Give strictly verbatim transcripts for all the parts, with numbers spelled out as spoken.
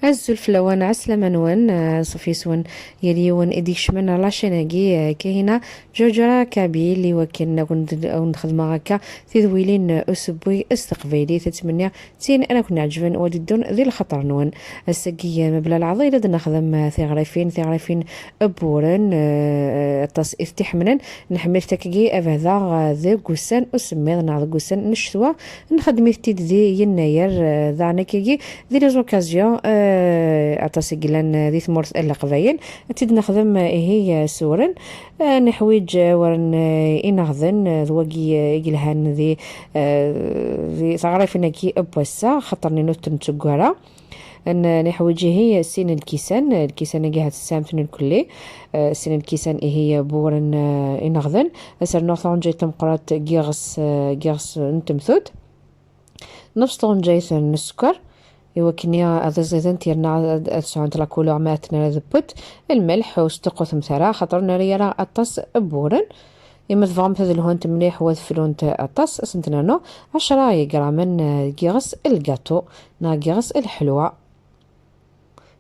Azul fell-awen, ɛeslama-nwen, eh, ṣef yes-wen yal yiwen i d-ikecmen ar la chaîne-agi, eh, Kahina Ǧuǧura Kabyle, i wakken ad wen-d-, ad wen-d-xedmeɣ akka tidwilin, eh, usewwi s teqbaylit, ad ttmenniɣ d tin ara ken-ɛeǧben u ad d-ddun di lxaṭer-nwen. Ass-agi, eh, mebla leɛḍil, ad nexdem, eh, tiɣrifin, tiɣrifin n wuren, eh, aṭas i t-iḥemmlen. Nḥemmel-it akkagi abehda, eh, deg ussan usemmiḍ neɣ deg ussan n ccetwa. Nxeddem-it-id di yennayer, eh, daɣen akkagi di les occasions, eh, aṭas i yellan, eh, di tmurt n Leqbayel. Ad tt-id-nexdem, eh, ihi, eh, s wuren. Eh, neḥwiǧ, eh, awren, eh, ineɣden, eh, d wagi, eh, i yelhan di, eh, di teɣrifin-agi n wass-a, xaṭer-nni ur ten-netteggu ara. N-, neḥwiǧ ihi sin n lkisan, lkisan-agi ahat tesɛamt-ten lkulli, eh, sin n lkisan ihi n wuren, eh, ineɣden, ad s-rnuɣ taɣenǧayt tameqqrant n yiɣes, eh, n yiɣes n temtut, nefs taɣenǧayt n sskeṛ, i wakken ad iẓident yerna ad, ad sɛunt la couleur ma aten ara d-wwent, lmelḥ ur sṭuqqutemt ara, axaṭer ur nerri ara aṭas n wuren. Imi tebɣamt ad lhunt mliḥ u ad flunt aṭas, ad sent-nernu ɛecra igramen, eh, n yiɣes n lgaṭu neɣ n yiɣes n lḥelwa.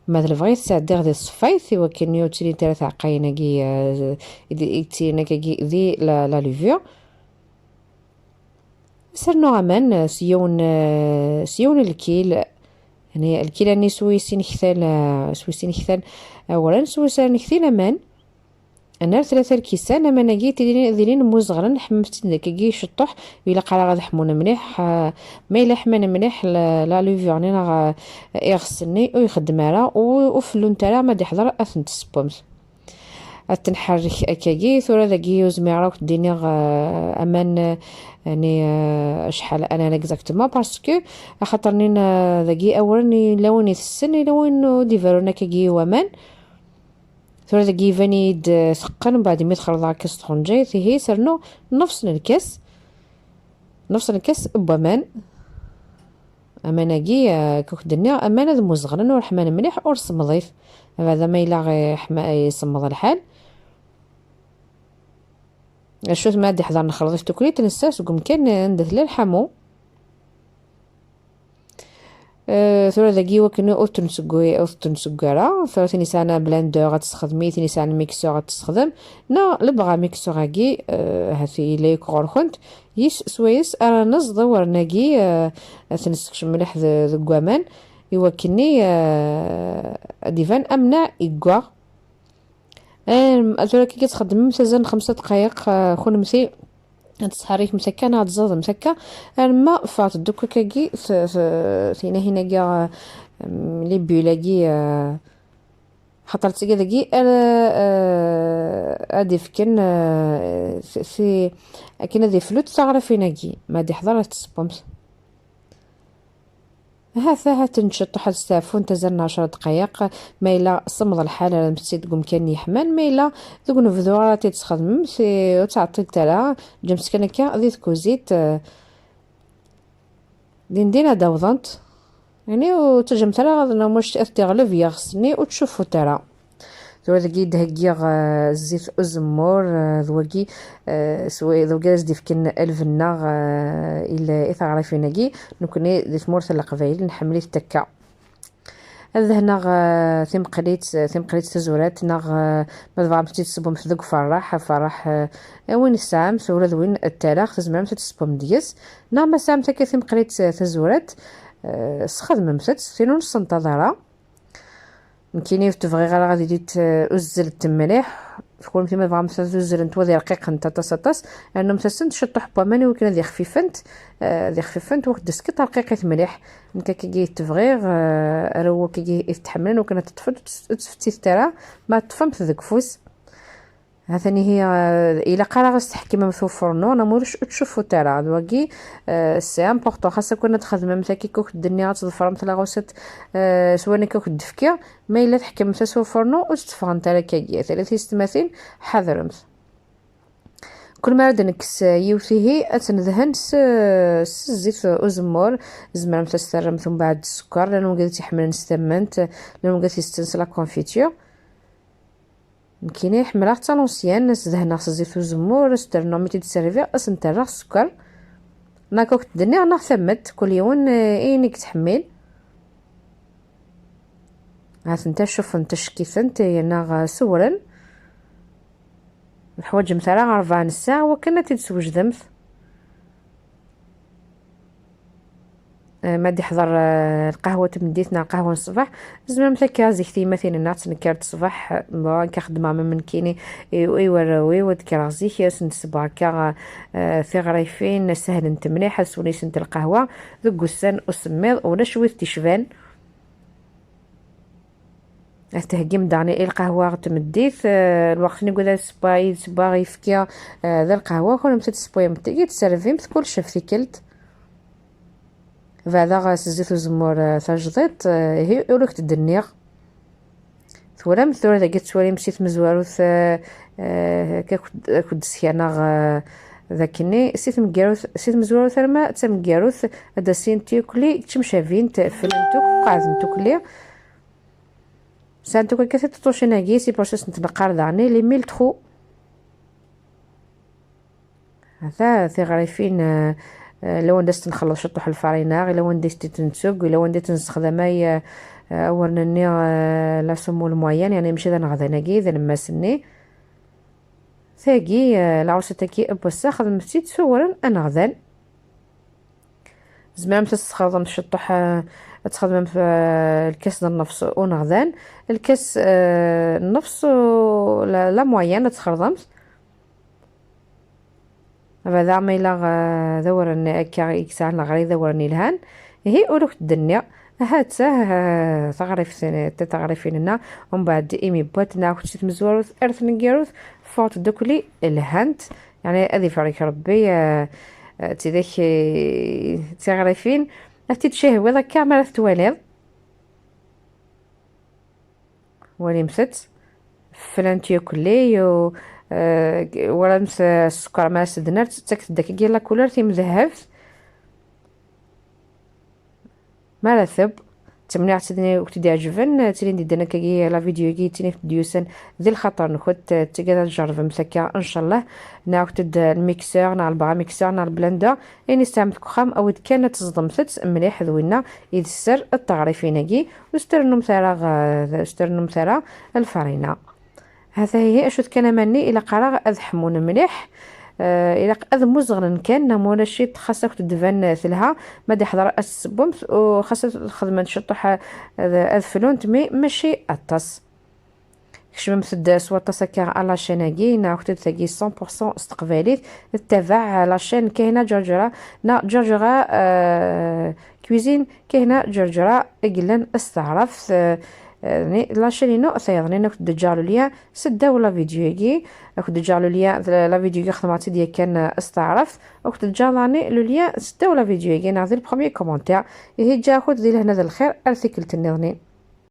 Ma d lebɣi, ad t-sɛeddiɣ di tṣeffayt, i wakken ur ttilint ara tɛeqqayin-agi, eh, i d-, i yettilin akkagi di la, la levure. Ad s-rnuɣ aman, eh, s yiwen, eh, s yiwen lkil, yani lkil-nni s wis i nektal, eh, s wis i nektal awren, s wis ara nektil aman. Ad nerr tlata lkisan, aman-agi ad ilin, ad ilin mmuzeɣren, ḥemmem-tt-id akkagi ciṭṭuḥ, ur ilaq ara ad ḥmun mliḥ, ah, ma yella ḥman mliḥ la, la levure-nni neɣ, ah, iɣes-nni, ur ixeddem ara, u-, ur fellunt ara, ma d-iḥḍer ad tent-tessewwemt. Ad tenḥerrek akkagi, tura dagi ur zmireɣ ad k-d-iniɣ, ah, aman, ah, yani, ah, acḥal anan exactement, parce que axaṭer-nni, ah, dagi awren yella win itessen, yella win ur d-iberrun akkagi i waman. Tura dagi iban-iyi-d, eh, teqqen, mbeɛd mi t-xelḍeɣ akka s tɣenǧayt, ihi s-rnuɣ nnefs n lkas, nnefs n lkas n waman. Aman-agi, eh, akka k-d-nniɣ, aman ad mmuzeɣren, ur ḥman mliḥ, ur semmeḍit. Abeɛda ma yella ɣ-, ḥma-, isemmeḍ lḥal. Acu ma ad d-iḥḍer nexleḍ-it tuklit, nessers deg umkan anda tella lḥamu. Eh, tura dagi wakken ur ten-tseggu, ur ten-tseggu ara. Tura tin yesɛan blender ad tesxedmi, tin yesɛan mixeur ad tesxedem. Neɣ lebɣa mixeur-agi, eh, ahat yella yakk ɣur-kent. Yis swayes ara neẓḍ awren-agi, eh, ad t-nessekcem mliḥ de-, deg waman, i wakken-nni, eh, ad d-iban amneɛ iggaɣ. Em, tura akka txeddmemt azal n xemsa dqayeq, eh, kunemti ad tesḥerrikemt akka neɣ ad tẓademt akka, arma ffɣent-d akk akkagi t-, t-, tinahin-agi, eh, em, les bulles-agi, eh, xaṭer d tigi dagi ara, eh, ad ifken, eh, t-, t-, akken ad iflut taɣrifin-agi, ma d-iḥḍer ad tessewwemt. Ahat, ahat n ciṭuḥ ad steɛfunt azal n ɛecra dqayeq, ma yella semmeḍ lḥal ara tt-id deg umkan yeḥman, ma yella deg unebdu ara tt-id-tesxedmemt, eh, ur ttɛeṭṭilt ara, ǧǧemt kan akka di tkuzit, eh, din din ad d-awḍent. Yani ur ttaǧǧamt ara ad nmuc ad t-iɣleb yiɣes-nni, ur ttcuffut ara. Tura dagi d-heggiɣ, eh, zzit uzemmur, eh, d wagi, eh, s wa-, d wagi ara s-d-ifken lbenna, eh, i l-, i teɣrifin-agi. Nekni di tmurt n Leqbayel nḥemmel-it akka. Ad dehneɣ, eh, timqlit, timqlit tazurant, neɣ, eh, ma tebɣamt ad tt-id-tessewwemt deg uferraḥ, aferraḥ, eh, win tesɛamt, ula d win ttaraɣ, tzemremt ad tessewwemt deg-s. Neɣ ma tesɛamt akka timqlit, eh, tazurant, eh, sxedmemt-tt, tin ur nessenṭaḍ ara. Nekkini ur tebɣiɣ ara ad ilint, eh, uzzlent mliḥ. Kunemti ma tebɣamt ad uzzlent, wa d irqiqent aṭas, aṭas, rnumt-asent ciṭṭuḥ n waman i wakken ad ixfifent, eh, ad ixfifent, wa d-teskit rqiqit mliḥ. Nekk akkagi i t-bɣiɣ, eh, arraw akkagi i t-ḥemmlen, wakken ad teṭṭfemt, ur tt-, ur tt-fettit ara, ma teṭṭfemt deg ufus. Hatan ihi, eh, ilaq ara ɣas tḥekmemt ufurnu, neɣ ma ulac ur tcuffut ara. D wagi, eh, c'est important. Xas akk ad txedmemt akka i k-d-nniɣ, ad tḍefremt la recette, eh, s wayen akka i k-d-fkiɣ. Ma yella tḥekmemt-as ufurnu, ur tt-teffɣent ara akkagi. Tala tiyessetmatin, ḥadremt. Kul mi ara d-nekkes, eh, yiwet ihi, ad tt-nedhen s, s zzit uzemmur. Tzemremt ad s-terremt umbeɛd sskeṛ, llan wigad i tt-iḥemmlen s tamment, llan wigad i s-tetten s la confiture. Nekkini ḥemmleɣ-tt à l'ancienne, ad s-dehneɣ s zzit uzemmur, ad s-d-rnuɣ mi tt-id-sserbiɣ, ad sen-terreɣ sskeṛ. Neɣ ad k-d-nniɣ neɣ tamment, kul yiwen, eh, ayen i yettḥemmil. Ha-tent-a, cufent, cekkitent, yerna sewren. Ur teḥwaǧemt ara rebɛa n ssaɛa wakken ad t-id-swejdemt. Eh, ma d-iḥḍer, eh, lqahwa n tmeddit neɣ lqahwa n ṣṣbeḥ, tzemremt akka zik tiyemmatin-nneɣ ttnekkar-d ṣṣbeḥ, eh, bon, akka xeddmeɣ ma nekkini i, i warraw-iw, ad kkreɣ zik, ad sen-d-ssewweɣ akka, eh, tiɣrifin, sehlen-t mliḥ, ad swen yis-sent lqahwa deg ussan usemmiḍ, ulac wid t-icban. Ad theggim daɣen i lqahwa ɣer tmeddit, eh, lweqt-nni wid ad sewweɣ, i d-sewweɣ yefki, eh, d lqahwa, kunemti ad tessewwayem tigi, tservimt kullec ɣef tikkelt. Beɛdeɣ s zzit uzemmur, eh, tajdiṭ, eh, ihi ur ak-d-nniɣ. Twalamt tura dagi tettwalim si tmezwarut, eh, eh, akka akk-, akk-d skerneɣ, eh, d akkenni, si tmeggarut, si tmezwarut arma d tameggarut, ad d-asint tukli, ttemcabint, fflent akk, qeɛdent tukli. Sɛant akk akka tiṭṭucin-agi, si process n tneqqar daɣen, les mille trous. Ata tiɣrifin, eh, eh, lawan d as-tenxelleḍ ciṭuḥ lfarina, lawan d as-t-nettug, lawan d as-nessexdam ay, eh, eh, awren-nni, eh, la semoule moyenne, yani mačči d aneɣdan-agi, d alemmas-nni. Tagi, eh, lɛuṣat-agi n wass-a, xedmet-tt-id s uwren aneɣdan. Tzemremt ad tesxerḍemt ciṭuḥ, eh, ad txedmemt, eh, lkas d nnefs uneɣdan, lkas, eh, nnefs u la, la moyenne ad tesxerḍemt. Bada ma yella, eh, d awren akka i yesɛan leɣri, d awren yelhan. Ihi ur ak-d-nniɣ, ha-tt-ah, eh, taɣrift, taɣrifin-nneɣ, umbeɛd imi wwat neɣ si tmezwarut ar tneggarut, ffɣent ddukkli lhant. Yani ad ibarek Rebbi, eh, eh, d tidak, eh, d tiɣrifin, ad t-id-cihwiḍ akka mi ara t-twaliḍ. Walimt-tt, fflent yukelli, u, eh, walamt, eh, sskeṛ ma as-d-nerr, tettak-d akkagi la couleur timdehhebt. Mi ara teww, ttemniɣ d tidni ur k-d-iɛeǧben, ttilin di ddin akkagi la vidéo-agi, d tin i d-yusan di lxaṭer-nkent, eh, tigad ad tjerrbemt akka, ncallah, neɣ akk-d lmixeur, neɣ lbra mixeur, neɣ lblender, ayen i tesɛamt deg uxxam, awid kan ad teẓḍemt-tt mliḥ d winna i d sser n teɣrifin-agi, ur s-trennum ara, eh, ur s-trennum ara lfarina. Hata ihi, acu kan aman-nni, ilaq ara ad ḥmun mliḥ, eh, ilaq ad mmuẓɣlen kan, neɣ ma ulac-it xas ad ak-d-tban telha, ma d-iḥḍer ad tessewwemt, u xas ad xedment ciṭuḥ ad, ad flunt, mi mačči aṭas. Kecmemt-d s waṭas akka ɣer la chaîne-agi, neɣ akk-d tagi cent pour cent s teqbaylit, ttabaɛ la chaîne Kahina Ǧerǧera, neɣ Ǧerǧera, eh, Cuisine Kahina Ǧerǧera, i yellan s taɛrabt, eh, eh, ni la chaîne-inu tayeḍnin, ad ak-d-ǧǧeɣ le lien s ddaw la vidéo-agi, ad ak-d-ǧǧeɣ le lien, la vidéo-agi xedmeɣ-tt-id yakan, eh, s taɛrabt, ad ak-d-ǧǧeɣ daɣen le lien s ddaw la vidéo-agi, neɣ di le premier commentaire. Ihi ǧǧiɣ-akent di lehna d lxir, ar tikkelt nniḍen.